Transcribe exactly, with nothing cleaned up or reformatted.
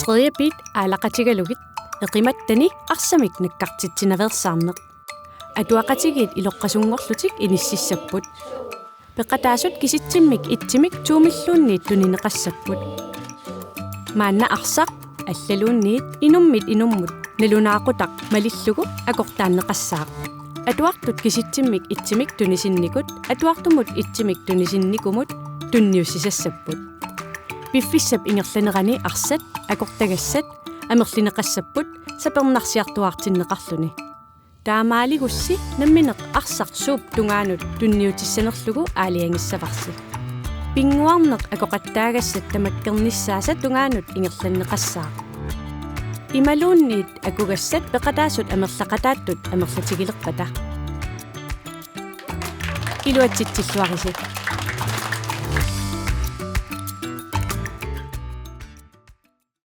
Tredje bit aalaqatigalugit eqimattani arsamik nakkartitsinaveersaarneq. Atuaqatigiit iloqqasunngorlutik inississapput. Peqataasut kisitsimmik etsimik toomilluunniit tunineqassapput. Maanna arsaq allaluunniit inummit inummut nalunaaqutaq malillugu akortaanneqassaaq. Atuartut kisitsimmik etsimik tunisinnikut atuartumut etsimik tunisinnikumut tunniussisassapput. Piffissap ingerlanerani arsat, akortagassat amerlineqassapput sapernarsiartuaartinneqarluni. Taamaaligussi nammineq arsaq suup tungaanut tunniutissanerlugu aalajangissavarsi. Pinnguarneq akoqattaagassat tamakkernissaasa tungaanut ingerlanneqassaaq. Imaluunniit akugassat peqataasut amerlaqataattut amerlatigilerpata. Iluatsitsilluarisi.